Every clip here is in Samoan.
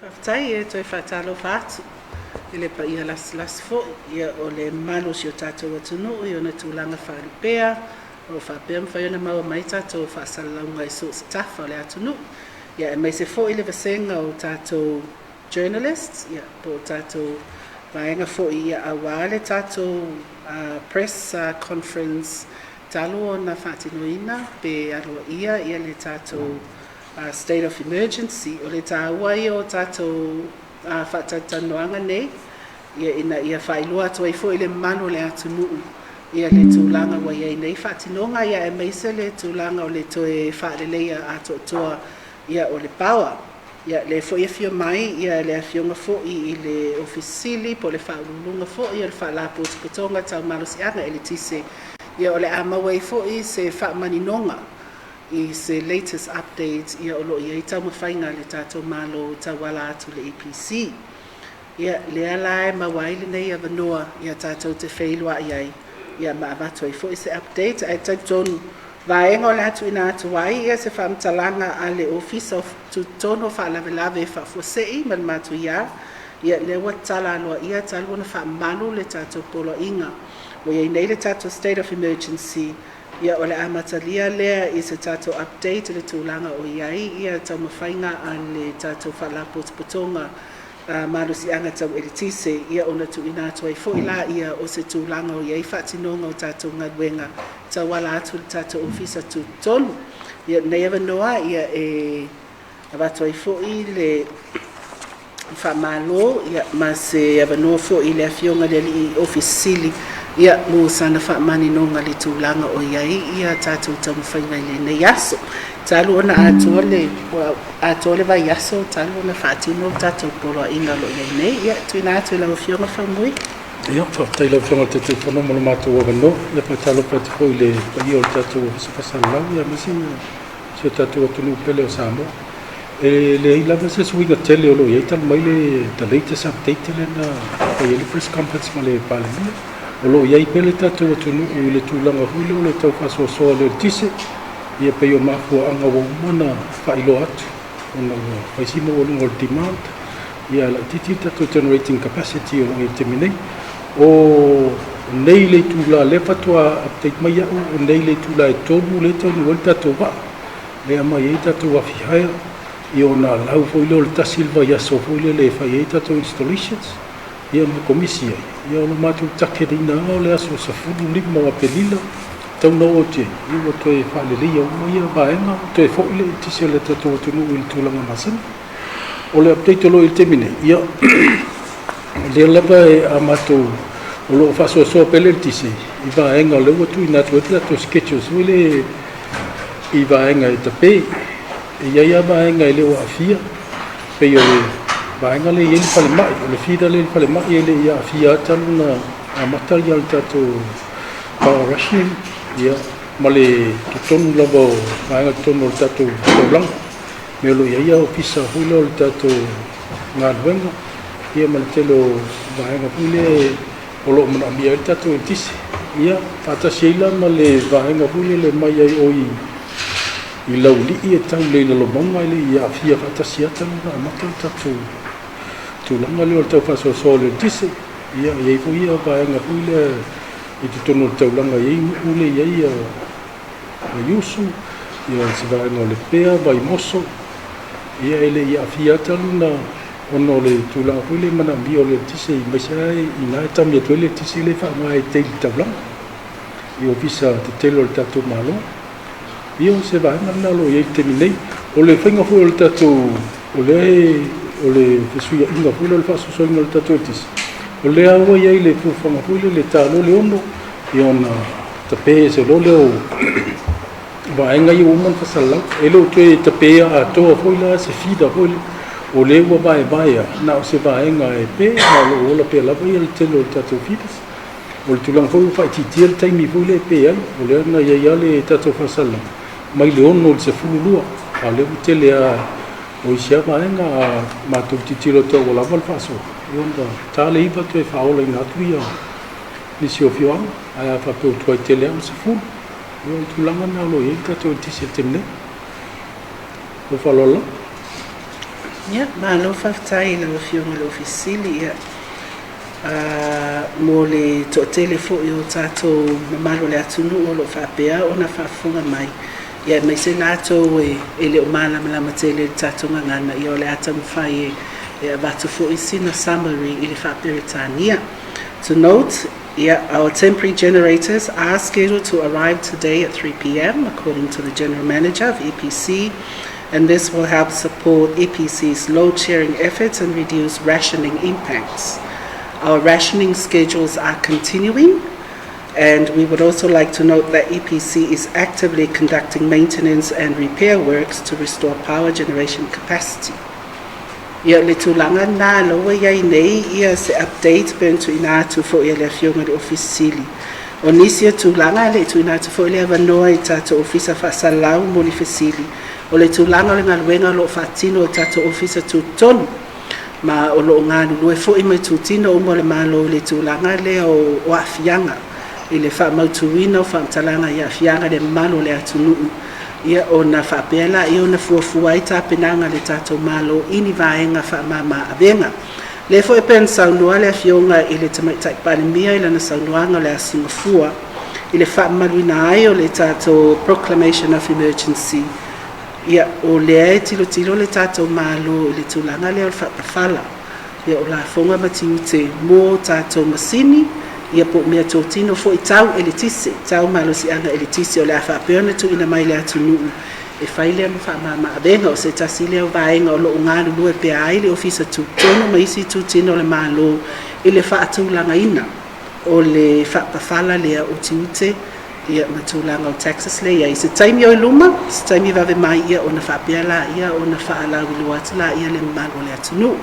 Faafetai e toe faatalofa atu i le paia lasilasi foi ia o le mamalu o si o tatou atunuu i ona tulaga faalupea, o lo o faapea mafai ona maua mai tatou faasalalauga i so o se tafa o le atunuu. Ia aemaise foi le vasega o tatou journalists, ia po o tatou vaega foi ia aua le tatou press conference talu ona faatinoina pe aloaia ia le tatou state of emergency. O le taua ia o tatou faatalatalanoaga nei ia ina ia faailoa atu ai foi le mamalu o le atunuu ia le tulaga ua i ai nei faatinoga, ia aemaise le tulaga o le toe faaleleia atoatoa ia o le power. Ia lea foi e afio mai ia le afioga foi i le Ofisa Sili po o le Faauluuluga foi o le Faalapotopotoga Tau Malosiaga Eletise, ia o le a maua ai foi se faamaninoga i se latest update ia o lo o i ai taumafaiga a le tatou Malo tauala atu le EPC. Ia lea la e maua ai lenei avanoa ia tatou te feiloai ai ia ma avatu ai foi se update, ae talitonu vaega o le a tuuina atu ai ia se faamatalaga a le Ofisa o Tutotonu o Faalavelave Faafuasei ma le Matuia. Ia lea ua tatala aloaia talu ona faamalu le tatou poloaiga ua i ai nei le tatou state of emergency. Ia o le amatalia lea i se tatou update i le tulaga o i ai ia taumafaiga a le tatou Faalapotopotoga Malosiaga Tau Eletise, ia ona tuuina atu ai foi la ia o se tulaga o i ai faatinoga o tatou galuega tauala atu le tatou Ofisa Tutotonu. Ia lenei avanoa ia e avatu ai foi le faamalo ia ma se avanoa foi i le afioga i le Alii Ofisa Sili ia mo sana faamaninoga le tulaga o i ai ia tatou taumafaiga i lenei aso. Talu ona atoa le atoa le vaiaso talu ona faatino le tatou poloaiga o lo o i ai nei. Ia tuuina atu i lau Afioga Faumui. Ia, faafetai i lau Afioga i le Taitaifono mo le matou avanoa. Ia, faatalofa atu foi i le paia o le tatou Ofisa Faasalalau, ia aemaise si o tatou atunuu pele o Samoa. E leai lava se suiga tele o lo o i ai talu mai le the latest update lea na fai ai le press conference ma le Palemia. O lo o i ai pea le tatou atunuu i le tulaga foi lea o le tau faasoasoa o le eletise, ia pei o mafuaaga ua uma ona faailoa atu ona ua fai si maualuga o le demand, ia laitiiti le tatou generating capacity o lo o i ai i le taimi nei. O nei le itula lea faatoa update mai au, o nei le itula e 3 lea e taunuu ai le tatou vaa, lea aumai ai tatou afi hire, ia ona lau foi lea o le tasi le vaiaso foi lele e fai ai tatou installations, ia ma komisi ai. Ia o le matou target ina lava o le aso 15 o Aperila, tau na oo atu i ai, ia ua toe faaleleia uma ia vaega, ua toe foi le eletise o le tatou atunuu i le tulaga masani. O le update o lo o i ai i le taimi nei, ia o lea lava e a matou o lo o faasoasoa pea le eletise i vaega o lea ua tuuina atu ai le tatou schedules foi lea i vaega e tape. E i ai lava vaega e le o aafia, pei o le vaega lea e i ai le falemai, o le feeder lea i le falemai e le i aafia lava talu ona amata le tatou power rationing, ia, ma le totonu lava o vaega totonu o le tatou taulaga. Mea o lo o i ai ia ofisa foi lea o le tatou galuega, ia ma le tele o vaega foi lea o lo o manaomia ai le tatou eletise. Ia, faatasi ai la ma le vaega foi lele mai ai o i Laulii e tau i Lalomauga e le i aafia faatasi lava talu ona amata le tatou tulaga lea o le tau faasoasoa o le eletise. Ia, e i ai foi ia vaega foi lea i totonu o le taulaga e i ai nuu lea e i ai Vaiusu, ia se vaega o Lepea, Vaimoso, ia e le i aafia lava talu ona ona o le tulaga foi lea manaomia o le eletise aemaise lava i ina e tami atu ai le eletise lea e faaaoga e daily taulaga i ofisa tetele o le tatou Malo. Ia o se vaega lena o lo o i ai i le taimi nei. O le faiga foi o le tatou, o lea e, o le fesuiaiga foi lea o le faasoasoaina o le tatou eletise, o lea ua i ai le fuafuaga foi lea e ta loa le 6, ia ona tape ese loa lea o vaega ia ua uma ona faasalalau. E le o toe tapeina atoa foi la se feeder foi lea, o lea ua vaevae lava, na o se vaega e pe, ma o lo o ola pea lava ia le tele o le tatou feeders. O le tulaga foi ua faaitiitia le taimi foi lea e pe ai, o lea na i ai lava le tatou faasalalauga mai le 6 i le 12, a o lea ua tele lava o isi lava vaega, a matou tilotilo atu lava ua lava le faasoa, ia ona ta le 9 toe faaolaina atu ia nisi o afioaga, ae a faapea ua tuai tele lava o le 10. Ia o le tulaga lena o lo o i ai le tatou eletise i le taimi nei. Ma le faaaloalo lava. Ia, malo faafetai i lau Afioga i le Ofisa Sili, ia, mo le toatele foi o tatou mamalu o le atunuu o lo o faapea ona faafofoga mai, ia aemaise latou e le o malamalama tele i le tatou gagana, ia o le a taumafai e avatu foi sina summary i le faa-Peretania. To note, yeah, our temporary generators are scheduled to arrive today at 3 p.m., according to the General Manager of EPC, and this will help support EPC's load sharing efforts and reduce rationing impacts. Our rationing schedules are continuing, and we would also like to note that EPC is actively conducting maintenance and repair works to restore power generation capacity. Ia, le tulaga lena la ua i ai nei ia se update pe ona tuuina atu foi e le Afioga i le Ofisa Sili. O nisi o tulaga e le i tuuina atu foi le avanoa i tatou Ofisa Faasalalau mo ni fesili, o le tulaga o le galuega o lo o faatino e tatou Ofisa Tutotonu, ma o lo o galulue foi ma itutino uma o le Malo i le tulaga lea o aafiaga i le faamautuina o faamatalaga i aafiaga i le mamalu o le atunuu, ia ona faapea laia ona fuafua ai tapenaga a le tatou Malo i ni vaega faamama avega. Lea foi pei ona saunoa le Afioga i le Tamaitai Palemia i lana saunoaga o le Aso Gafua i le faamamaluina ai o le tatou Proclamation of Emergency, ia o lea e tilotilo le tatou Malo i le tulaga lea o le faapafala, ia o lafoga ma tiute mo tatou masini, ia po o meatotino foi tau eletise, tau malosiaga eletise o le a faapea ona tuuina mai i le atunuu e fai lea ma faamama-avega. O se tasi lea o vaega o lo o galulue pea ai le Ofisa Tutotonu ma isi itutino o le Malo i le faatulagaina o le faapafala lea o tiute, ia ma tulaga o taxes lea i ai. Se taimi o i luma, se taimi vave mai, ia ona faapea laia ona faalauiloa atu laia le mamalu o le atunuu.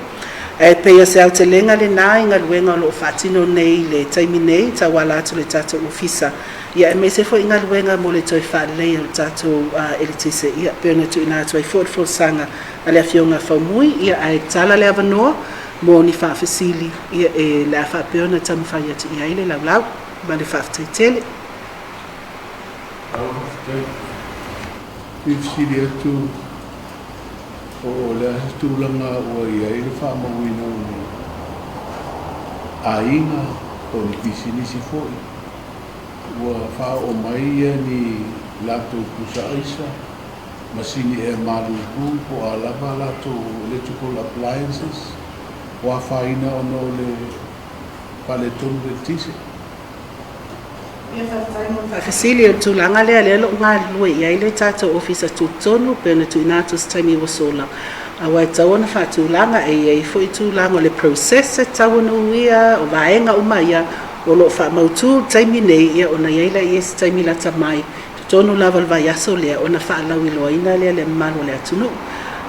Ae pei o se aotelega lena i galuega o lo o faatino nei i le taimi nei tauala atu le tatou ofisa, ia aemaise foi galuega mo le toe faaleleia o le tatou eletise, ia pei ona tuuina atu ai foi le folasaga a le Afioga Faumui, ia ae tala le avanoa mo ni faafesili, ia e le a faapea ona taumafai atu i ai le laulau. Ma le faafetai tele. Malo faafetai. Fia fesili atu po o le a se tulaga ua i ai le faamauina o ni aiga po o ni pisinisi foi ua faaoo mai ia ni latou pusa aisa, masini ea malulu po o a lava latou electrical appliances ua afaina ona o le faaletonu o le eletise. Ia, faafetai mo le faafesili. O le tulaga lea, lea o lo o galulue i ai le tatou Ofisa Tutotonu pei ona tuuina atu i se taimi ua sola, aua e tatau ona faatulaga, e i ai foi tulaga o le process e tatau ona uia, o vaega uma ia o lo o faamautu i le taimi nei, ia ona i ai lea se taimi lata mai totonu lava o le vaiaso lea ona faalauiloaina lea le mamalu o le atunuu.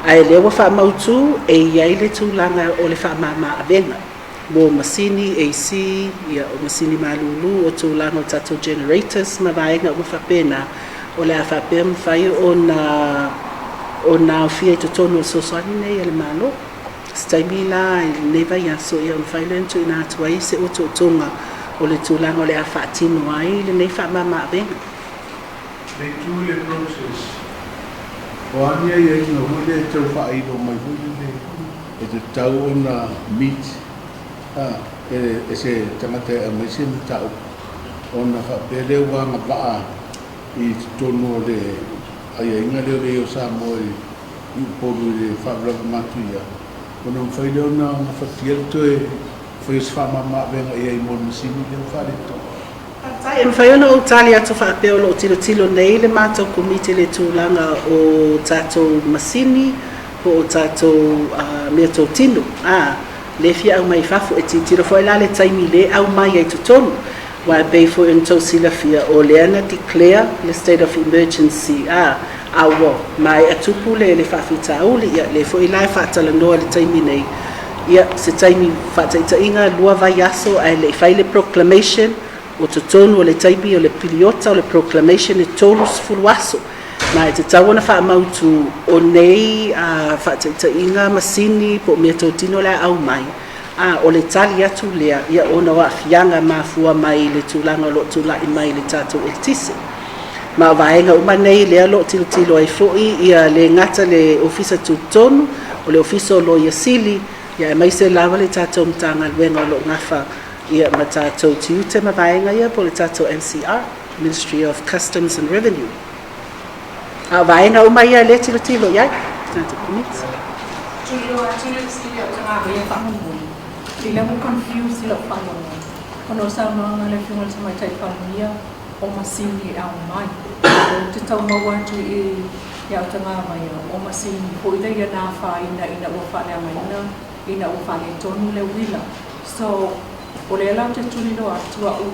Ae lea ua faamautu e i ai le tulaga o le faamama avega mo masini AC, ia o masini malulu, o tulaga o tatou generators ma vaega uma faapena, o le a faapea mafai ona aofia i totonu o le fesoasoani nei a le Malo. Se taimi la i lenei vaiaso, ia ona mafai lea ona tuuina atu ai se otootoga o le tulaga o le a faatino ai lenei faamama avega. Le itu i le process, o a ni aiaiga foi lea e tau faailo mai foi lele e tatau ona meet e se tagata e aumai se mataupu ona faapea lea ua agavaa i totonu o le aiaiga lea o le i ai o Samoa i Upolu i le faalavelave matuia, ona mafai lea ona gafatia le toe fai o se faamama-avega i ai mo le masini lea ua faaletonu. Faafetai. E mafai ona ou tali atu faapea o lo o tilotilo nei le matou Komiti i le tulaga o tatou masini po o tatou meatotino, ā, lea e fia aumai i fafo. E tilotilo foi la le taimi lea e aumai ai totonu, aua e pei foi ona tou silafia, o lea na declare le state of emergency, ā, a ua maea tupu le faafitauli, ia, lea foi la e faatalanoa i le taimi nei, ia, se taimi faataitaiga, 2 vaiaso ae le i fai le proclamation, o totonu o le taimi o le piliota o le proclamation e 30 aso, ma e tatau ona faamautu o nei faataitaiga masini po o meatotino o le a aumai, a o le tali atu lea, ia, ona o aafiaga mafua mai i le tulaga o lo o tulai mai i le tatou eletise. Ma o vaega uma nei lea o lo o tilotilo ai foi ia le gata le Ofisa Tutotonu, o le Ofisa o Loia Sili, ia aemaise lava le tatou Matagaluega o lo o gafa ia ma tatou tiute ma vaega ia po o le tatou MCR, Ministry of Customs and Revenue. A o vaega uma ia lea e tilotilo i ai tatou Komiti. Tuliloa atu le fesili a Tagavaia faamolemole. I lea ua confuse i lau faalogo ona o saunoaga a le Afioga i le Tamaitai Palemia o masini e aumai. Ou te tau maua atu i i au tagavaia o masini foi lea ia na afaina ina ua faaleagaina ina ua faaletonu le uila. So, o lea la ou te tuliloa atu au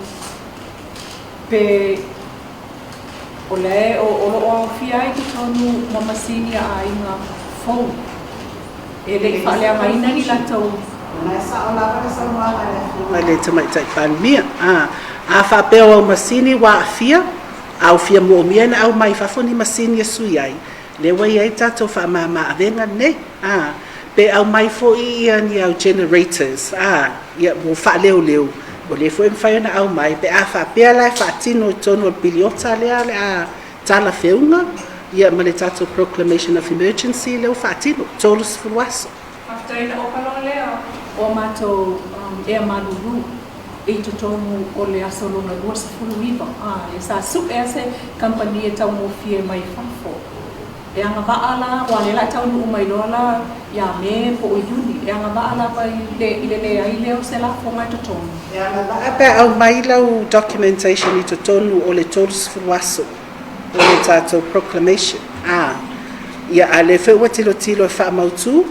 pe o lea o lo o aofia ai i totonu ma masini a aiga fou e le i faaleagaina ni latou. O la e sao lava le saunoaga a le Afioga i le Tamaitai Palemia. A, a faapea o au masini ua aafia, a ua fia moomia ona aumai i fafo ni masini e sui ai, lea ua i ai tatou faamama avega nei. A, pe aumai foi ia ni au generators, a, ia mo faaleoleo, o lea foi e mafai ona aumai pe a faapea la e faatino i totonu o le piliota lea o le a talafeuga ia ma le tatou proclamation of emergency lea ua faatino, 30 aso. Faafetai na oka loa lea o matou ea malulu i totonu o le aso lona 29, a ia sa su'e a se kamupani e taugofie mai fafo. E agavaa la, aua o lea o le a taunuu mai loa la ia Me po o Iuni, e agavaa lava i le leai lea o se lafoga i totonu. E agavaa pe a aumai lau documentation i totonu o le 30 aso o le tatou proclamation. A, ia, a o lea foi ua tilotilo e faamautu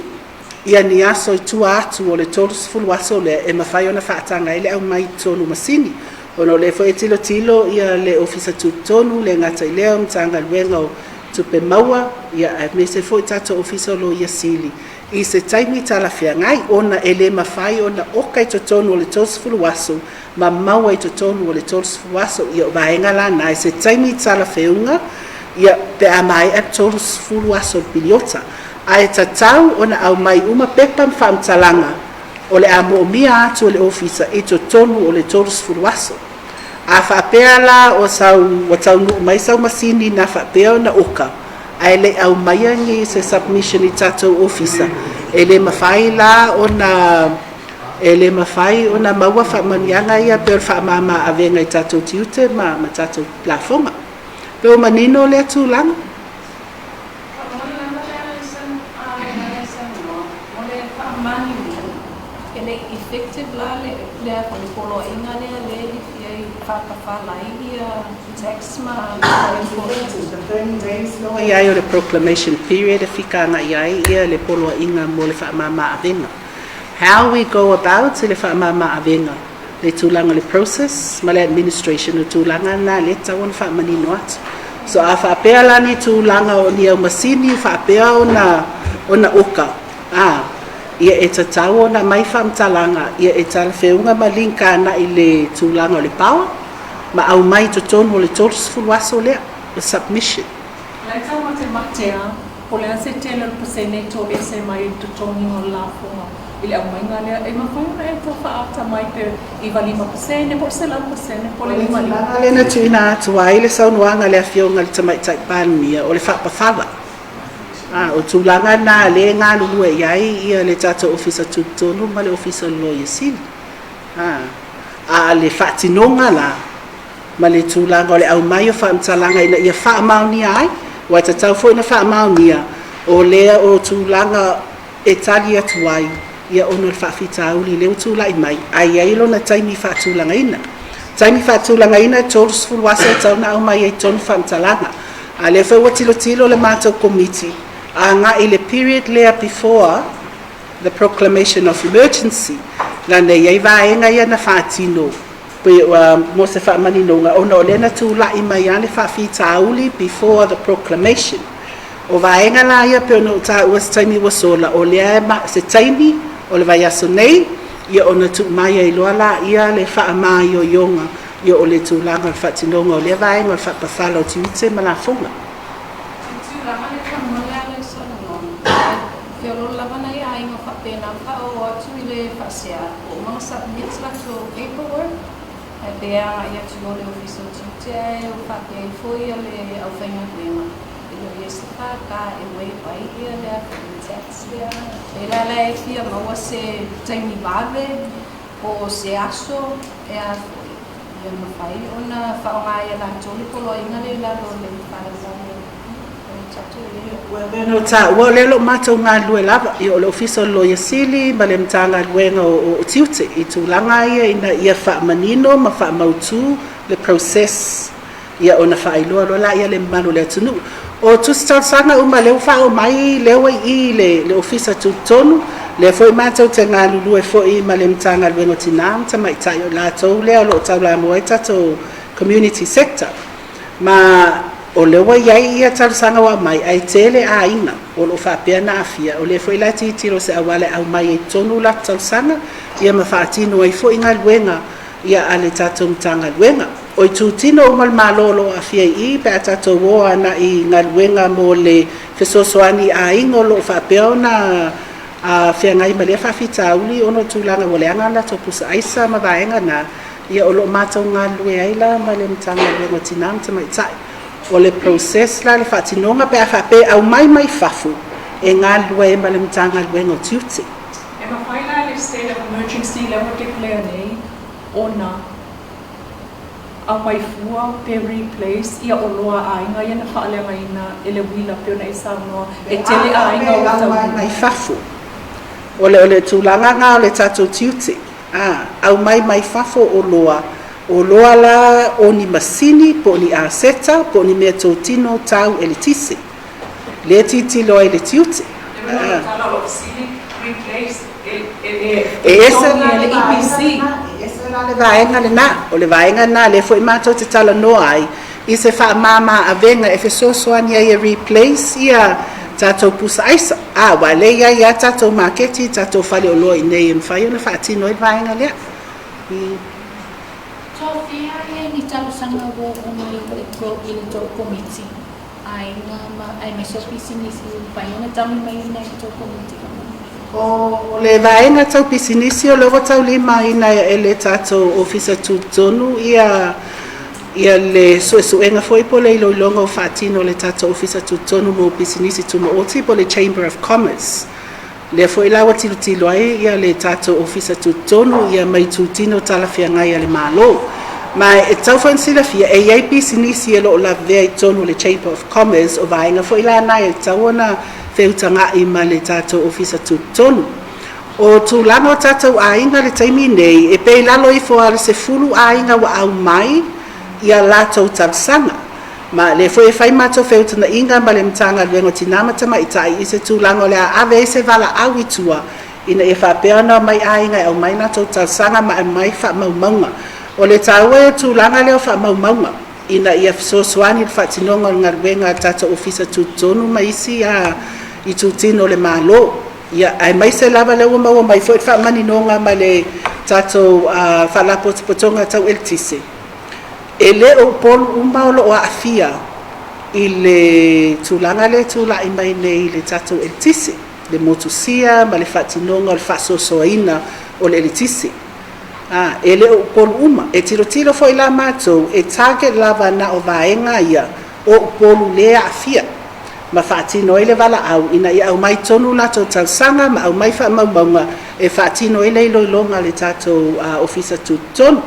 ia ni aso i tua atu o le 30 aso lea e mafai ona faataga ai le aumai i totonu o masini. Ona o lea foi e tilotilo ia le Ofisa Tutotonu, le gata i lea o Matagaluega o Tupe Maua, ia aemaise foi tatou Ofisa o Loia Sili i se taimi talafeagai, ona e le mafai ona oka i totonu o le 30 aso ma maua i totonu o le 30 aso. Ia o vaega la na i se taimi talafeuga, ia pe a maea le 30 aso o le piliota. Ae tatau ona aumai uma pepa ma faamatalaga o le a moomia atu e le Ofisa i totonu o le 30 aso. A faapea la o sau ua taunuu mai sau masini na faapea ona oka, ae le i aumaia ni se submission i tatou Ofisa, e le mafai la ona e le mafai ona maua faamanuiaga ia pei o le faamama avega i tatou tiute ma tatou lafoga. Pe ua manino lea tulaga? Faamolemole lava le Alison a le lea saunoa mo le faamaliuina e le i effective la le lea foi le poloaiga lea lea e lifia ai faapafala ai ia tax ma The 30 days loa i ai o le proclamation period e fika agai ai ia le poloaiga mo le faamama avega. How we go about i le faamama avega, le tulaga o le process ma le administration o tulaga na lea e tatau ona faamanino atu. So a faapea la ni tulaga o ni au masini faapea ona oka, a ia e tatau ona mai faamatalaga ia e talafeuga ma link agai le tulaga o le power ma aumai i totonu o le 30 aso lea, o submission. La e tau matemate a po o le a se tele o le pasene toese mai i totogiga o le lafoga i le aumaiga lea e mafai ona e tau faaata mai pe 95% po o le 100% po o le 55. Tulaga lea na tuuina atu ai le saunoaga a le Afioga i le Tamaitai Palemia o le faapafala. A o tulaga na lea e galulue i ai ia le tatou Ofisa Tutotonu ma le Ofisa o le Loia Sili. A le faatinoga la ma le tulaga o le aumai o faamatalaga ina ia faamaonia ai, ua e tatau foi ona faamaonia o lea o tulaga e tali atu ai ia ona o le faafitauli lea ua tulai mai, ae i ai lona taimi faatulagaina. Taimi faatulagaina e 30 aso e tatau ona aumai ai totonu faamatalaga. A lea foi ua tilotilo le matou Komiti agai i le period lea before the proclamation of emergency, lana e i ai vaega ia na faatino pe mo se faamaninoga ona o lea na tulai mai lava le faafitauli before the proclamation. O vaega la ia pei ona ou taua se taimi ua sola, o lea se taimi o le vaiaso nei ia ona tuu mai ai loa laia le faamaioioga ia o le tulaga o le faatinoga o lea vaega o le faapafala o tiute ma lafoga. Tulaga le faamolemole a le saunoa feoloolo lava nai aiga faapena faaoo atu i le faasea ua uma ona submit latou paperwork ae pe agai atu i o le Ofisa o Tiute ae o faapea ai foi le aufaigaluega. E le o i ai se FK e waive ai ia le a foi le tax lea. E la la e fia maua se taimi vave po o se aso e a foi ia mafai ona faaaoga ai e latou le poloaiga lea i lalo o le faalavelave o le tatou Ua mea na taua o lea o lo o matou galulue lava, ia o le Ofisa o le Loia Sili ma le Matagaluega o Tiute i tulaga ia ina ia faamanino ma faamautu le process, ia ona faailoa loa laia le mamalu o le atunuu. O tusi talosaga uma lea ua faaoo mai lea ua i i le Ofisa Tutotonu, lea foi matou te galulue foi ma le Matagaluega o Tina ma Tamaitai, o latou lea o lo o taulamua ai tatou community sector. Ma o lea ua i ai ia talosaga ua aumai, ae tele aiga o lo o faapea na aafia. O lea foi la tilotilo se auala e aumai ai totonu latou talosaga, ia ma faatino ai foi galuega ia a le tatou Matagaluega. O itutino uma o le Malo o lo o aafia i i, pe a tatou o agai i galuega mo le fesoasoani i aiga o lo o faapea ona feagai ma lea faafitauli ona o tulaga ua leaga a latou pusa aisa ma vaega na, ia o lo o matou galulue ai la ma le Matagaluega o Tina ma Tamaitai. O le process la le faatinoga pe a faapea e aumai mai fafo e galulue ai ma le Matagaluega o Tiute. E mafai la le state of emergency lea ua declare nei ona aumai fua pe replace ia oloa a aiga ia na faaleagaina e le uila pei ona e saunoa e tele aiga ua tau aumai mai fafo. O le tulaga lena o le tatou tiute. Aumai mai fafo oloa, oloa la o ni masini po o ni aseta po o ni mea totino tau eletise. Lea tilotilo ai le tiute. E ese la le EPC. E ese la le vaega lena. O le vaega lena lea foi matou te talanoa ai i se faamama avega e fesoasoani ai e replace ia tatou pusa aisa. Aua lea e i ai lava tatou maketi, tatou faleoloa i inei e mafai ona faatino ai le vaega lea. Tofia ia ni talosaga ua oo mai i le tou komiti aiga ma aemaise o pisinisi ua mafai ona taulimaina e le tou komiti. O le vaega tau pisinisi o lea ua taulimaina e le tatou Ofisa Tutotonu ia ia le suesuega foi po o le iloiloga o faatino le tatou Ofisa Tutotonu mo Pisinisi Tumaoti po o le Chamber of Commerce. Lea foi la ua tilotilo ai ia le tatou Ofisa Tutotonu ia mai itutino talafeagai a le Malo. Ma e tatau foi ona silafia e i ai pisinisi e lo o lavevea i totonu o le Chamber of Commerce, o vaega foi la na e tatau ona feutaga'i ma le tatou Ofisa Tutotonu. O tulaga o tatou aiga i le taimi nei, e pei lalo ifo lava o le 10 aiga ua aumai ia latou talosaga. Ma lea foi e fai matou feutaga'iga ma le Matagaluega o Tina ma Tamaitai i se tulaga o le a ave ai se valaau i tua ina ia faapea ona omai aiga e aumai latou talosaga ma aumai faamaumauga. O le taua o tulaga lea o faamaumauga ina ia fesoasoani i le faatinoga o le galuega a le tatou Ofisa Tutotonu ma isi itutino o le Malo. Ia, aemaise lava lea ua maua mai foi le faamaninoga ma le tatou Faalapotopotoga Tau Eletise, e le o Upolu uma o lo o aafia i le tulaga lea e tulai mai nei i le tatou eletise, le motusia ma le faatinoga o le faasoasoaina o le eletise. E le o Upolu uma. E tilotilo foi la matou, e target lava na o vaega ia o Upolu le aafia ma faatino ai le valaau ina ia aumai tonu latou talosaga ma aumai faamaumauga e faatino ai le iloiloga a le tatou Ofisa Tutotonu.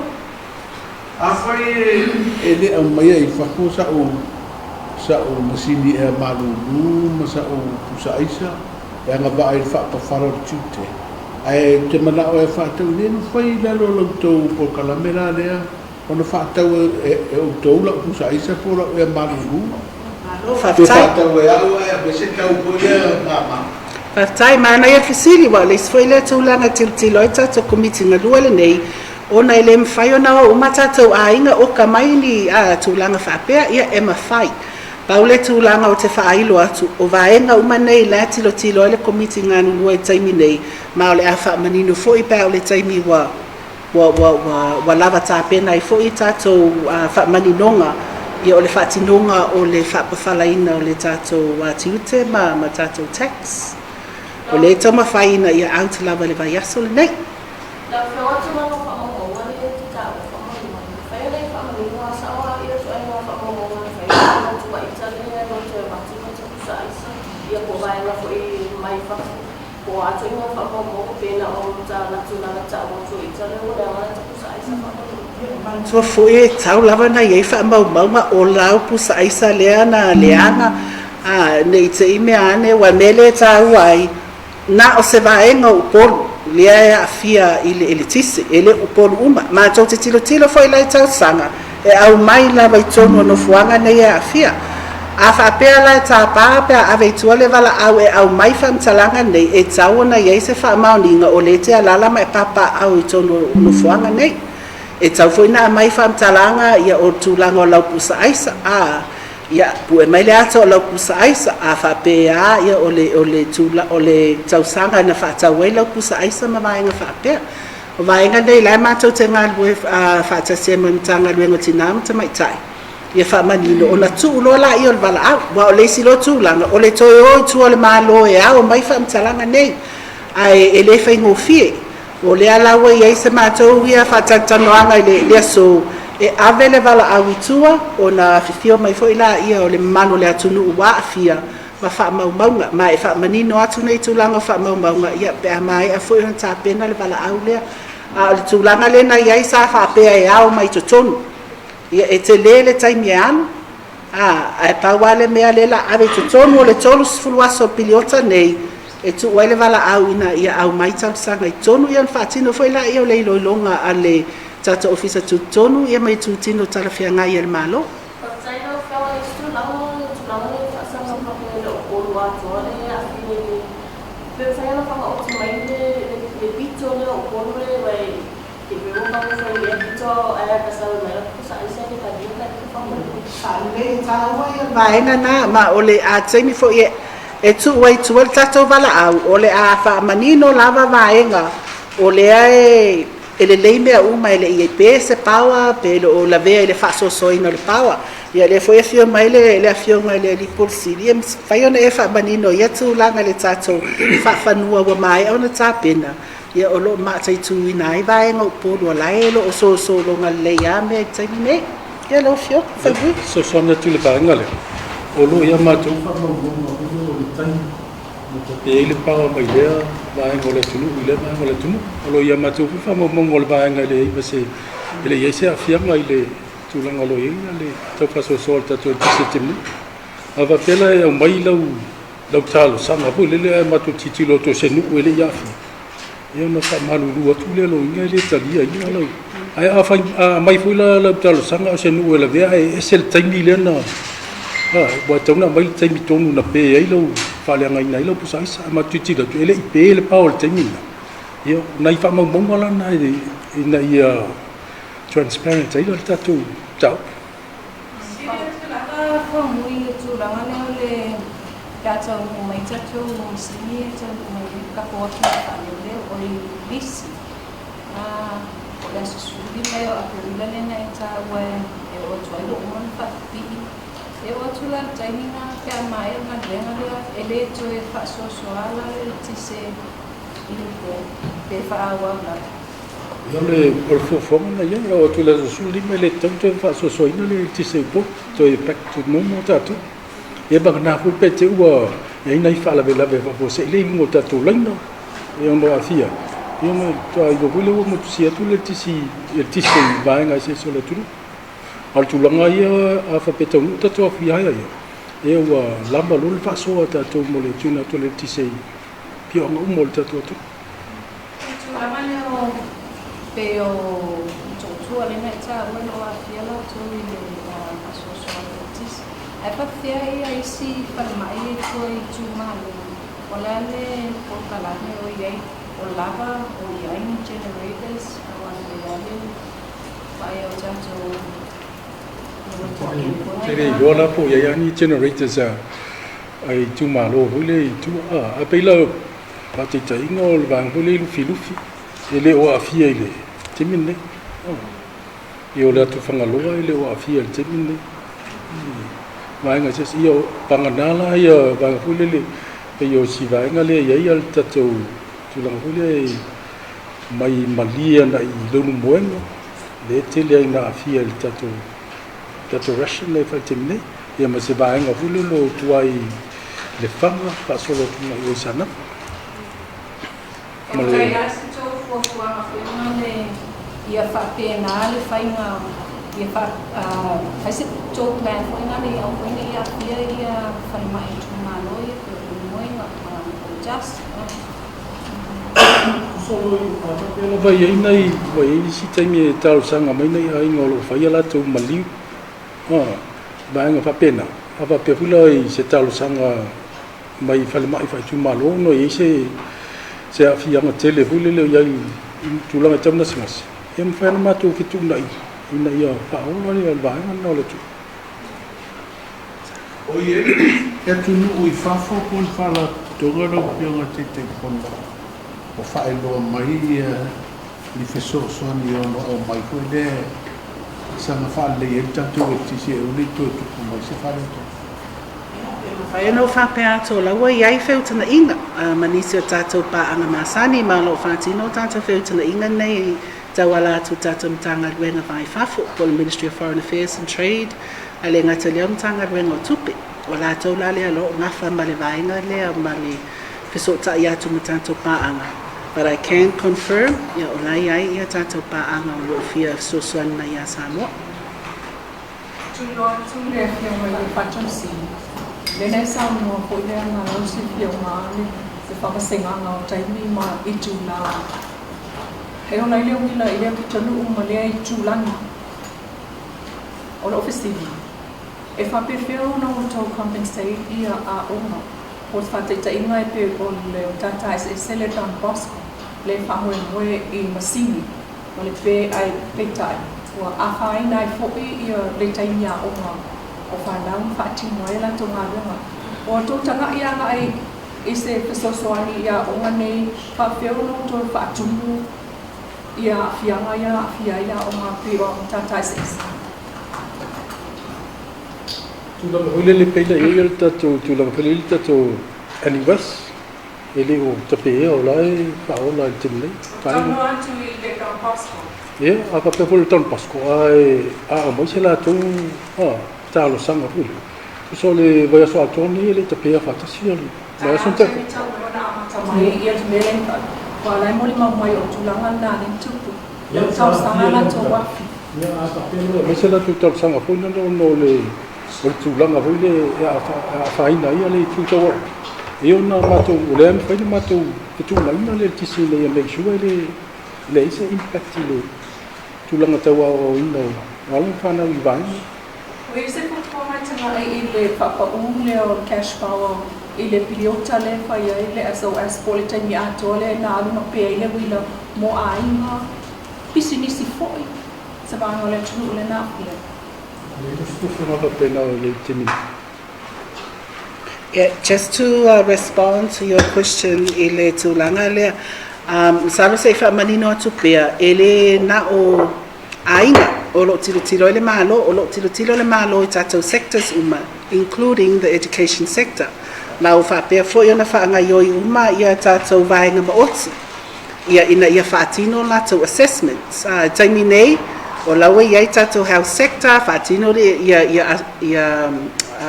Afai e le aumaia i fafo sa'u masini ea malūlū ma sa'u pusa aisa e agavaa i le faapafala o le tiute, ae ou te mana'o e faatau i nei, mafai i lalo o la outou polokalame la lea ona faatau e outou la'u pusa aisa po o la'u ea malūlū? Malo Pe faafetai. Faatau e a'u ae aumai se tau foi lea mama. Faafetai, manaia le fesili, ua o le isi foi lea tulaga e tilotilo ai tatou komiti galue lenei, ona e le mafai ona o uma tatou aiga oka mai ni tulaga faapea, ia e mafai. Pau le tulaga o te faailo atu, o vaega uma nei la e tilotilo ai le komiti galulue i taimi nei, ma o le a faamanino foi pe a o le taimi ua lava tapena ai foi tatou faamaninoga ia o le faatinoga o le faapafalaina o le tatou tiute ma tatou tax. O lea e taumafai ina ia out lava i le vaiaso lenei. Lau Afioga, tulaga o faamaumauga lea e te taua faamolemole. Mafai ona e faamanino a sao lava ia ituaiga faamaumauga na fai i le atu Italy ae le o toe avatu. a ituaiga faamaumauga pe na o ta tulaga ta'u atu ai ita lea ua leaga ai ta pusa aisa faamolemole. Manatua foi e tatau lava ona i ai faamaumauga o lau pusa aisa lea na leaga, a, ne i te i mea ane, aua o le mea lea e taua ai, na o se vaega o Upolu lea e aafia i le eletise, e le o Upolu uma. Matou te tilotilo foi la i tausaga e aumai lava i totonu o nofoaga nei e aafia. A faapea la e tapa pe a ave i tua le valaau e aumai faamatalaga nei, e tatau ona i ai se faamaoniga o lea e te alaala ma e papaaao i totonu o nofoaga nei. E tatau foi ona aumai faamatalaga ia o le tulaga o lau pusa aisa, a ia pue mai le ata o lau pusa aisa, a faapea ia o le o le tula o le tausaga na faatau ai lau pusa aisa ma vaega faapea. O vaega nei la e matou te galulue faatasi ai ma le Matagaluega o Tina ma Tamaitai ia faamanino ona tuu loa laia o le valaau. Aua o le isi loa tulaga o le toe o i tua o le Malo e ao mai faamatalaga nei, ae e le faigofie. O lea la ua i ai se matou ia faatalatalanoaga i le aso e ave le valaau i tua ona afifio mai foi laia o le mamalu o le atunuu ua aafia ma faamaumauga. Ma e faamanino atu nei tulaga o faamaumauga ia pe a maea foi ona tapena le valaau lea. A o le tulaga lea na i ai sa faapea e ao mai totonu. Ia e tele le taimi e alu, a, ae pau lava le mea lea o le a ave i totonu o le 30 aso o le piliota nei e tuu ai le valaau ina ia aumai talosaga i totonu ia ona faatino foi laia o le iloiloga a le tatou Ofisa Tutotonu ia ma itutino talafeagai a le Malo. Faafetai lau Afioga i se tulaga o le tulaga lea e faasaga faapea e le o Upolu atoa le aafia i le pe mafai ona faamaoti mai le le pito lea o Upolu le Faalelei taua ia vaega na, ma o le a taimi foi e tuu ai i tua le tatou valaau, o le a faamanino lava vaega o lea e lelei mea uma e le i ai pe se power pe le o lavea i le faasoasoaina o le power. Ia lea foi e afio mai le afioga i le alii Pule Sili, e mafai ona e faamanino ia tulaga i le tatou faafanua ua maea ona tapena. Ia o lo o mataituina ai vaega o Upolu o la e o lo o solosologa lelei lava mea i le taimi nei. Ia lau Afioga, Faumui. Fesoasoani atu i le vaega lea, o lo o i a matou faamaumauga foi lea o le taimi na tape ai le paoa mai lea vaega o le atunuu i lea vaega o le atunuu. O lo o i a matou foi faamaumauga o le vaega e leai ma se, e le i ai se aafiaga i le tulaga o lo o i ai le tau faasoasoa o le tatou eletise i le taimi nei. A faapea la e aumai lau lau talosaga foi lele ae matou tilotilo atu o se nuu e le i aafia, ia ona faamalulu atu lea loiga e le talia ia lau. Ae a fai a aumai foi la lau talosaga o se nuu e lavea ae ese le taimi lea na ua tatau ona aumai le taimi tonu na pe ai lau faaleagaina ai lau pusa aisa. Ae matou tilotilo atu e le i pe le pao i le taimi lena. Ia o nai faamaumauga la na ina ia transparent ai la le tatou mataupu. Sili atu lava Faumui i le tulaga lea o le pe a taunuu mai tatou masini e taunuu mai ai le tatou atu faaleoleo o le lisi o le aso 15 o Aperila lea na e taua e oo atu ai ua uma ona faapipii. E oo atu la i le taimi lena pe a maea le galuega lea e le toe faasoasoa la le eletise i le po pe faaauau lava. Ia o le fuafuaga na i ai, e oo atu i le aso 15 e le tatau ona toe faasoasoaina le eletise i Upolu, toe back to normal tatou. Ia vagana foi pe te i ua i ai nai faalavelave faafuasei lea i luga o tatou laina e ono aafia ai, ia ona faatoa iloa foi lea ua motusia atu le eletise i vaega eseese o le atunuu. A o le tulaga ia a faapea e taunuu tatou aafia ia, ia ua lava loa le faasoa a tatou mo le tuuina atu o le eletise i afioaga uma o le tatou atunuu. O le tulaga lea o pei o Motootua lea na e taua e le o aafia latou i le faasoasoa o le eletise. Ae faapefea ia isi falemai ia i tua i itumalo, o le a le polokalame o i ai, o lava, o i ai ni generators aua e i ai le vaai o tatou Ou te le iloa la po o i ai lava ni generators a itumalo foi lea i tua, ae pei la faataitaiga o le vaega foi lea i Lufilufi, e le o aafia i le taimi lenei. Ia o le atu Fagaloa e le o aafia i le taimi lenei. Vaega eseese, ia vagana la ia vaega foi lele, pei o si vaega lea e i ai le tatou tulaga foi lea mai Malie agai i Leulumoega, lea e tele ai ina aafia i le tatou ration lea e fai i le taimi nei. Ia ma se vaega foi lea o lo o tua i Lefaga faasolo atu agai i Saanapu. Ma le. Faafetai lava se tou fuafuaga foi lena ia faapena le faiga ia fa fai se tou plan foi lena ia aua foi ne i aafia ia falemai itumalo ia pei o Leulumoega ma Poutasi. Tusa o a faapea lava e i ai nai, ua i ai isi taimi e talosaga mai nai aiga o lo o fai a latou maliu, vaega faapena. A faapea foi la i se talosaga mai falemai faaitumalo ona e i ai se aafiaga tele foi lele o i ai i tulaga tau gasegase, e mafai ona matou fetuunai ina ia faaola le vaega lena o le atunuu. O i ai le atunuu i fafo po o ni faalapotopotoga lau Afioga i le Taitaifono ua faailoa mai ni fesoasoani e ono aumai foi lea e saga faalelei ai le tatou eletise e aua ne i toe tupu mai se faaletonu. E mafai ona ou faapea atu o la ua i ai feutagaiga ma nisi o tatou paaga masani, ma o lo o faatino tatou feutagaiga nei tauala atu i tatou Matagaluega Va i Fafo, po o le Ministry of Foreign Affairs and Trade, ae le gata i lea o le Matagaluega o Tupe. O latou la lea o lo o gafa ma le vaega lea ma le fesootai atu ma tatou paaga. But I can confirm, ia, o la e i ai ia tatou paaga o lo o fia fesoasoani mai ia Samoa. Tuliloa atu le Afioga i le Fatonu Sili, lea na e saunoa foi lea na lau silafia uma le faavasegaga o taimi ma itulā. E ola ai le uila i lea pitonuu ma lea itulagi. O lou fesili, e faapefea ona outou compensate ia aoga po o se faataitaiga e pei o le matata eseese le Don Bosco le faamoemoe i masini ma le pe ai peitai ua afaina ai foi ia le taimi aoga o fanau ma faatino ai latou galuega. Ua outou tagai agai i se fesoasoani i aoga nei, faapefea ona outou faatumu ia aafiaga ia aafia ai aoga pei o matata eseese? Tulaga foi lele pei la i ai le tatou tulaga foi lele tatou NUS e le o tapeea, o la e faaola i le taimi nei. Talanoa atu i le Don Bosco. Ia, a faapea foi le Don Bosco, ae a aumai se latou talosaga foi lele, tusa o le vaiaso atoa lenei e le i tapeea faatasi le vaiaso na tea. Ona amata mai ia le mea lea ua ala ai molimau mai o tulaga na le tupu le talosaga latou afi. Ia, a faapea loa e aumai se latou talosaga foi lea ona o le tulaga foi lea e afaina ai le itu tau aoga, e ona matou, o lea e mafai ona matou fetuunaiga le eletise ina ia make sure e le leai se impact i le tulaga tau aoaoina o alo ma fanau i vaega. O i se fuafuaga e tagai i le faapaū lea o cash power i le piliota lea e fai ai le SOS po o le taimi atoa lea na alu ma pea ai le uila mo aiga, pisinisi foi, se vaega o le atunuu lea na aafia? Le fuafuaga faapena o i ai i le taimi nei. Yeah, just to respond to your question i le tulaga lea, masalo se i faamanino atu pea, e le na o aiga o lo o tilotilo ai le Malo, o lo o tilotilo le Malo i tatou sectors uma, including the education sector. Ma ua faapea foi ona faagaioi uma ia tatou vaega maoti, ia ina ia faatino latou assessments. Taimi nei, o la ua i ai tatou health sector, faatino le, ia, ia, ia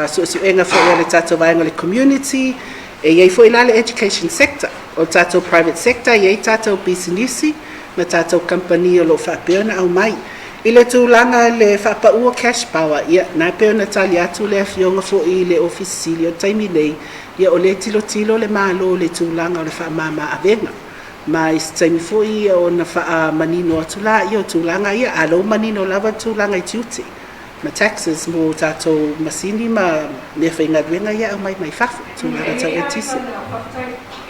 suesuega foi a le tatou vaega o le community, e i ai foi la le education sector. O le tatou private sector, e i ai tatou pisinisi ma tatou kamupani o lo o faapea ona aumai. I le tulaga le faapaua cash power, ia, na pei ona tali atu le afioga foi i le Ofisa Sili o le taimi nei, ia o lea tilotilo le Malo i le tulaga o le faamama avega. Ma i se taimi foi ia ona faamanino atu la ia o tulaga ia, a lou manino lava le tulaga i tiute ma taxes mo tatou masini ma mea faigaluega ia aumai mai fafo, tulaga tau eletise.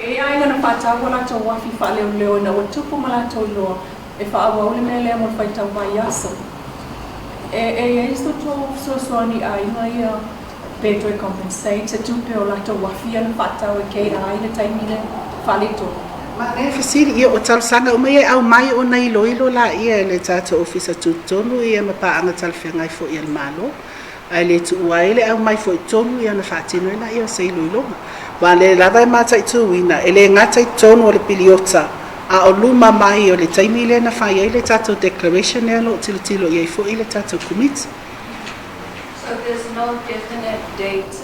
E ai na faataua latou afi faaleoleo ina ua tupu ma latou iloa e faaauau le mea lea mo le faitau vaiaso. E i ai so outou fesoasoani i aiga ia pe toe compensate se tupe o latou afi ia na faatau e cater ai le taimi lea faaletonu? Ma le fesili, ia o talosaga uma ia e aumai ona iloilo laia e le tatou ofisa tutotonu ia ma paaga talafeagai foi a le Malo. Ae le tuua ai le aumai foi tonu ia ona faatino ai laia o se iloiloga. Aua o lea lava e mataituina, e le gata i totonu o le piliota, a o luma mai o le taimi lea na fai ai le tatou declaration lea o lo o tilotilo i ai foi le tatou Komiti. So there's no definite date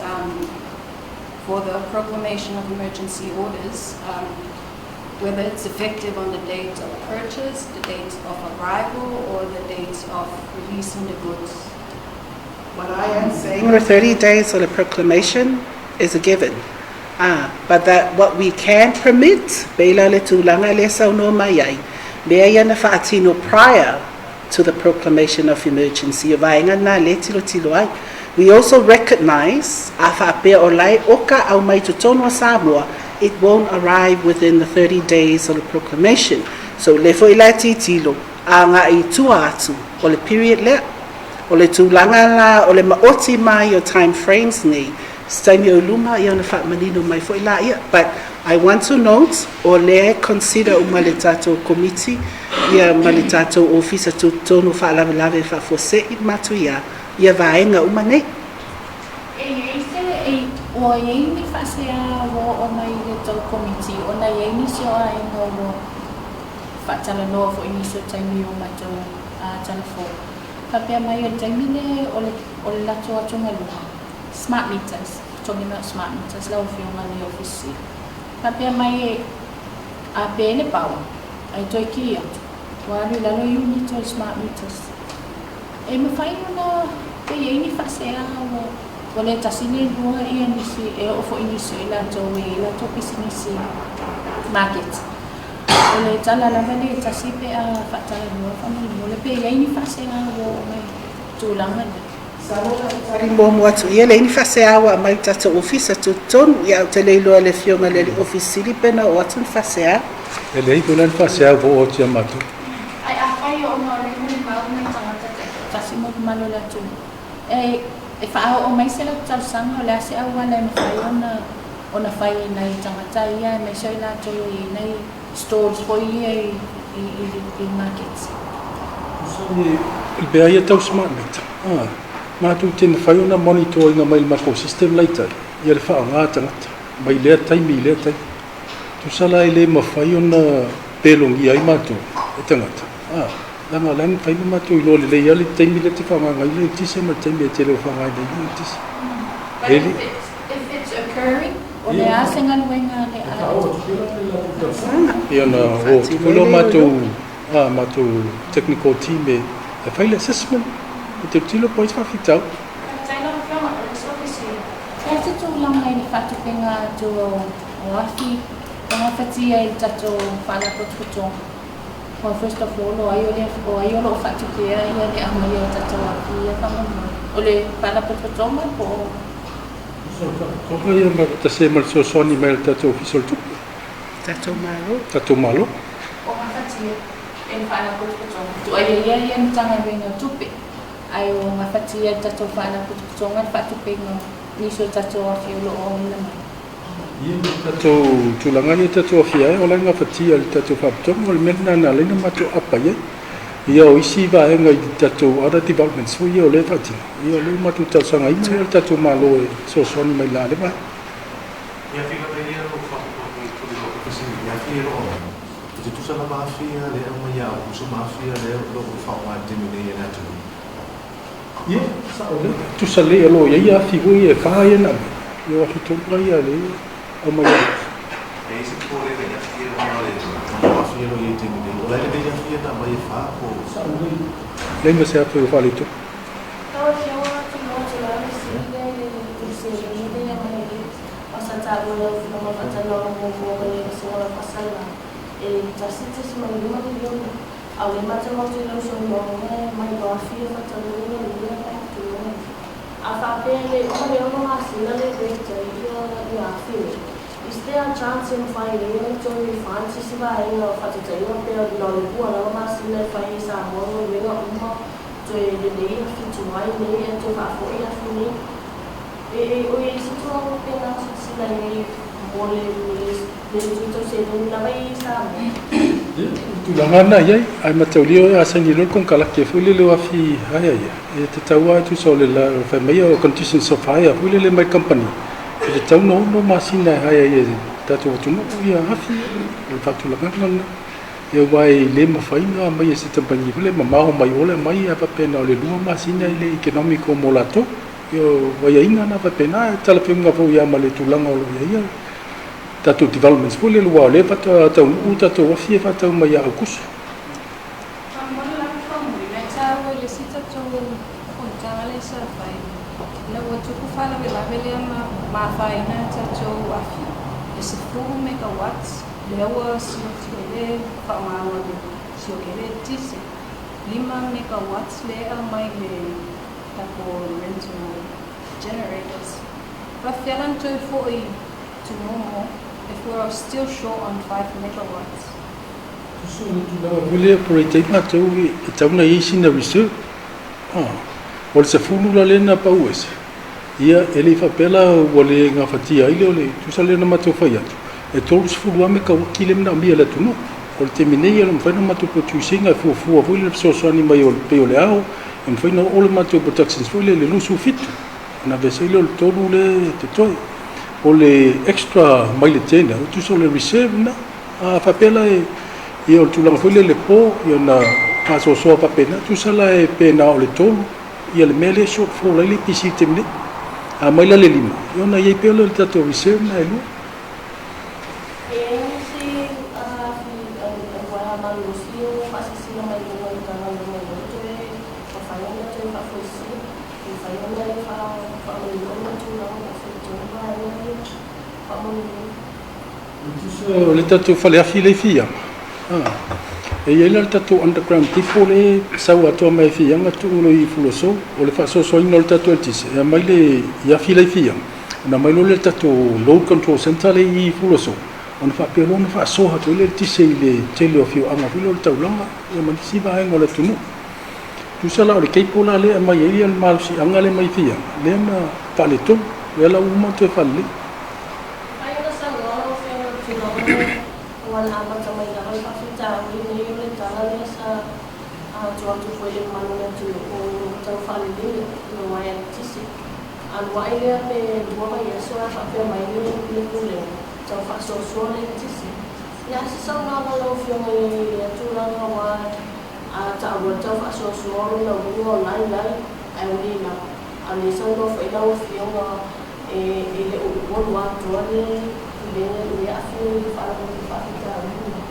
for the proclamation of emergency orders. Whether it's effective on the date of purchase, the date of arrival, or the date of releasing the goods. What I am saying, the 30 days of the proclamation is a given. Ah, but that what we can permit, pei la le tulaga lea e saunoa mai ai, mea ia na faatino prior to the proclamation of emergency, o vaega na lea e tilotilo ai. We also recognise, a faapea o la e oka aumai totonu o Samoa, it won't arrive within the 30 days of the proclamation. So lea foi la e tilotilo agai i tua atu o le period lea. O le tulaga la o le maoti mai o time frames nei, se taimi o i luma ia ona faamanino mai foi laia. But I want to note, o lea e consider uma le tatou Komiti ia ma le tatou Ofisa Tutotonu o Faalavelave Faafuasei matuia ia vaega uma nei. E i ai se, e, ua i ai ni faasea ua oo mai i le tou Komiti ona e i ai nisi o aiga ua faatalanoa foi i nisi o taimi o matou telefoni. Faapea mai o le taimi lea o le, o le latou atugaluga, smart meters, talking about smart meters lau Afioga i le Ofisa Sili. Faapea mai e, a pe le power, ae toe ki atu, ua alu i lalo unit o le smart meters. E mafai ona pe i ai ni faasea ua, ua le tasi le lua ia nisi, e oo foi nisi o i latou e i ai latou pisinisi market. O le tala lava lea e tasi pe a faatalanoa faamolemole pe i ai ni faasea ua oo mai i tulaga lea. Masalo o le a tali muamua atu ia, leai ni faasea ua aumai i le tatou ofisa tutotonu. Ia, ou te le iloa i le Afioga i le Alii Ofisa Sili pe na oo atu ni faasea. E leai foi la ni faasea ua oo atu ia matou. Ai afai ona o lea e molimau nai tagata taitoatasi mo le mamalu o le atunuu, e faaoo mai se latou talosaga, o le a se auala e mafai ona ona fai e nai tagata ia aemaise o i latou e i ai nai stalls foi ia i i markets. O le mea ia tau smart meter, matou te mafai ona monitor ina mai le matou system la i tai, ia le faaaoga a tagata mai lea taimi i lea taimi. Tusa la e le mafai ona pelogia ai matou e tagata, leaga o la e mafai ona matou iloa lelei lava le taimi lea e te faaaogaina ai le eletise ma le taimi e te le o faaaogaina ai le eletise. But if it's occurring, o le a se galuega a le Ia ona o atu foi lea o matou, matou technical team e fai le assessment, e tilotilo po o ai se faafitauli. Faafetai lau Afioga, o le isi fesili, o le a se tulaga i le faatupega atu o afi e gafatia i le tatou Faalapotopotoga? Well, first of all, o ai o le, o ai o lo o faatupea ia le aumaia o tatou afi ia faamolemole? O le Faalapotopotoga po o... Toga ia ma tasi ai ma le fesoasoani mai a le tatou Ofisa o le Tupe. Tatou Malo. Tatou Malo. O gafatia e le Faalapotopotoga. Tuaia ia ia le Matagaluega o Tupe, ae o gafatia e le tatou Faalapotopotoga le faatupeina o nisi o tatou afi o lo o auina mai. Ia ma tatou tulaga ia tatou afia ai, o la e gafatia e le tatou Faalapotopotoga, o le mea lena na ala ai ona matou apa i ai. Ia o isi vaega i tatou other developments foi ia o lea e faatino, ia o lea ua matou talosagaina ia le tatou Malo e fesoasoani mai la lea vaega. Ia fika mai ia lou faamoemoe i tuli o fesili i afi e loo mai. E tutusa lava afi ia lea e aumai ia Aukuso ma afi ia lea o lo o faaaoga i le taimi nei e le atunuu. Ia, sao lea. Tusa lelei o lo o i ai ia afi foi ia e fa ia na aumai. Ia o afi tonu la ia lea e aumai ia Aukuso. E i ai se popolega i afi ia ona o le o afi ia o lo o i ai i le taimi nei. O la e lelei afi ia na aumai e fa po o. Sao lelei. Leai ma se afi o faaletonu. Lau Afioga, tulou atu la le fesili lea i le seleni lea e aumai e le o sa taua lau Afioga faatalanoaga muamua ma le Vasega o la Faasalalau e 1.5 miliona. A o lea matau atu i lau saunoaga e mai loa afia faatanuina lua faatulaga. A faapea le uma le 6 masina le rate ai ia afi nei, is there a chance e mafai ai ona toe refund se isi vaega o faataitaiga pea na o le 2 lava masina e fai ai Samoa galuega uma toe lelei afi tuai nei ae toe faafoi afi nei? E o i ai se tulaga faapena o silasila i ai mo le le tui seleni lava i Samoa? Ia, o le tulaga lena e i ai, ae mataulia oe a saini loa le konekarate foi lele o afi hire ia, e tatau lava tusa o le fai mai o conditions of hire foi lele mai le kamupani, e tatau ona 6 masina e hire ai e le tatou atunuu ia afi, o le faatulagaga lena. Ia aua e le mafai ona aumai e se kamupani foi lele mamao mai o le aumai ae faapea na o le 2 masina e le economical mo latou. Ia o aiaiga na faapena, e talafeauga foi lava ma le tulaga o lo o i ai. tatou developments foi lele, aua o lea faatoa taunuu tatou afi e faatau mai ia Aukuso. Faamolemole lava faamuli na taua i le isi tatou fonotaga lea sa fai ina ua tupu faalavelave lea ma ma afaina a tatou afi e 10 megawatts lea ua sioki ai le faaaoga o le sioki ai le eletise 5 megawatts lea e aumai i le tatou rental generators. Faafefea la ona toe foi to normal if we're still short on 5 megawatts? Tusa o le tulaga foi lea operate ai matou e tatau ona i ai sina reserve. O le 10 la lea na pau ese, ia e le i faapea la ua le gafatia ai lea o le tusa lea na matou fai atu, e 30 lava mekauati lea e manaomia e le atunuu. O le taimi nei e le mafai ona matou produce ina e fuafua foi le fesoasoani mai o le pei o le ao, e mafai ona oo le matou productions foi lea i le 27, ona aveese ai lea o le 3 lea e totoe. O le extra mai le tender, tusa o le reserve lena. A faapea la e, ia o le tulaga foi lea i le po, ia ona faasoasoa faapena, tusa la e pe na o le 3 ia le mea lea e short fall ai le EPC i le taimi nei. A mai la le 5, ia ona i ai pea lea o le tatou reserve lena e 2. E i ai nisi uaea malolosi ua faasilasila mai luga o le Matagaluega o lo o toe mafai ona toe faafoisia, e mafai ona e faamanino le tulaga po o fea tonu vaega ia faamolemole. Tusa o le tatou faleafi lea i Fiaga, e i ai la le tatou underground depot lea e sau atoa mai Fiaga tuu loa i Fuluasou. O le faasoasoaina o le tatou eletise, e aumai le i afi la i Fiaga, ona aumai loa lea i le tatou load control centre lea i Fuluasou, ona faapea loa ona faasoa atu ai le eletise i le tele o afioaga foi lea o le taulaga ia ma nisi vaega o le atunuu. Tusa la o le cable la lea e aumai ai le malosiaga lea mai Fiaga, lea na faaletonu, lea la ua uma ona toe faalelei. Mafai ona saunoa lau Afioga i le tulaga lea ua na amata mai lava le faafitauli lenei o le tala lea sa atu atu foi i le mamalu o le atunuu o lo o tau faaleleia le uaea eletise. Alu ae lea pe lua vaiaso ae faapea mai le Pulega tau faasoasoa le eletise. Le a se saunoaga lau Afioga i lea tulaga aua a taua le tau faasoasoa o lona uiga o la e i ai ae ua le lava. A o lea e saunoa foi lau Afioga E le o ua atoa le pulega i le aafia i le faafitauli lenei.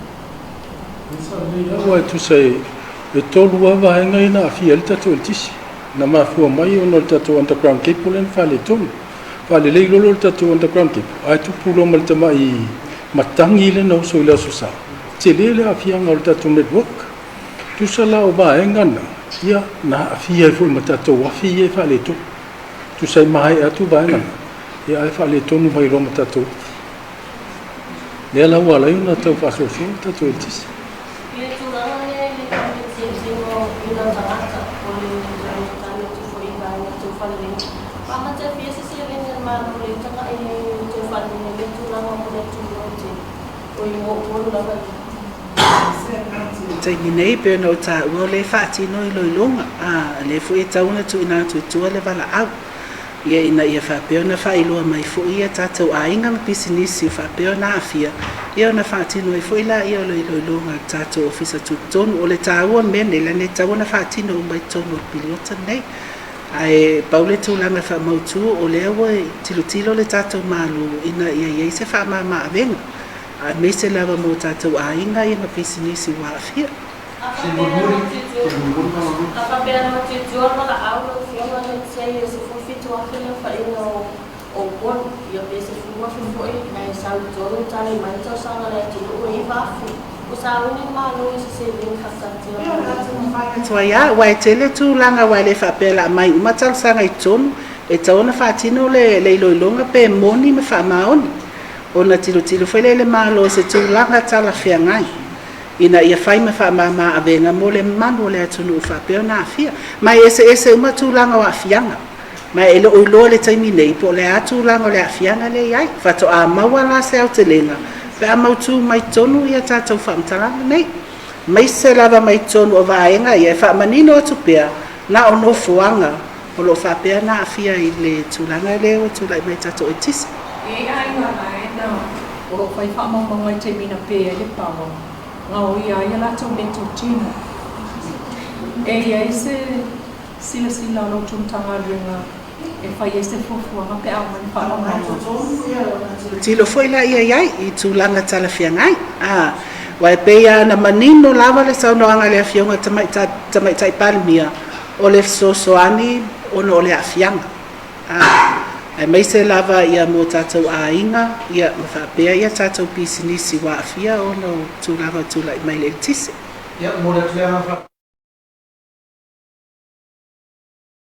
Aua e tusa e tolu lava vaega ia na aafia ai le tatou eletise. Na mafua mai ona o le tatou underground cable lea na faaletonu. Faalelei loa lea o le tatou underground cable, ae tupu loa ma le tamai matagi lea na oso i le Aso Sa. Tele le aafiaga o le tatou network. Tusa la o vaega na, ia, na aafia ai foi ma tatou afi ia e faaletonu. Tusa e maea atu vaega na, ia ae faaletonu mai loa ma tatou. Lea la ua ala ai ona tau faasoasoa le tatou eletise. I le tulaga lea i le faaeteetega o uiga tagata, o le tali atu foi i vaega tau faaleleia, faamata e fia se seleni a le Malo lea e tagai ai i le toe faaleleia lea tulaga mo le atunuu lautele, oi mo Upolu lava ia. Taimi nei, pei ona ou taua, o lea e faatino iloiloga, a o lea foi e tatau ona tuuina atu i tua le valaau, ia, ina ia faapea ona faailoa mai foi ia tatou aiga ma pisinisi o faapea ona aafia, ia ona faatino ai foi laia o le iloiloga a le tatou Ofisa Tutotonu. O le taua o le mea lenei, leaga e tatau ona faatino uma i totonu o le piliota lenei. Ae pau le tulaga faamautu, o lea ua tilotilo le tatou Malo ina ia i ai se faamama-avega aemaise lava mo tatou aiga ia ma pisinisi ua aafia. A faapea na tilotilo le valaau lau Afioga let's say e 17,000 le aofaiga o Upolu, ia pe 10,000 foi ae sau i totonu tali mai le tausaga a le atunuu e 9,000. Ua sauni le Malo i se seleni faataatia mai. Atu ai lava, aua e tele tulaga aua e le faapea o le a aumai uma talosaga i totonu, e tatau ona faatino le iloiloga pe moni ma faamaoni. Ona tilotilo foi lea i le Malo i se tulaga talafeagai ina ia fai ma faamama avega mo le mamalu o le atunuu faapea ona aafia. Ma e eseese uma tulaga o aafiaga, ma e le o iloa i le taimi nei po o le a tulaga o le aafiaga lea e i ai. Faatoa maua la se aotelega pe a mautu mai totonu ia tatou faamatalaga nei, aemaise lava mai totonu o vaega ia e faamanino atu pea na o nofoaga o lo o faapea ona aafia i le tulaga lea ua tulai mai i tatou eletise. E i ai aiga la e na o lo o fai faamaumauga i taimi na pe ai le power, gaoia ai a latou e fai ai se fuafuaga pe a oo mai ni faalogologo. Tilotilo foi laia i ai i tulaga talafeagai. A, aua e pei lava ona manino lava le saunoaga a le Afioga i le Tamaitai Palemia, o le fesoasoani ona o le aafiaga. A, aemaise lava ia mo tatou aiga ia ma faapea ia tatou pisinisi ua aafia ona o tulaga o tulai mai i le eletise. Ia, momoli atu le agaga.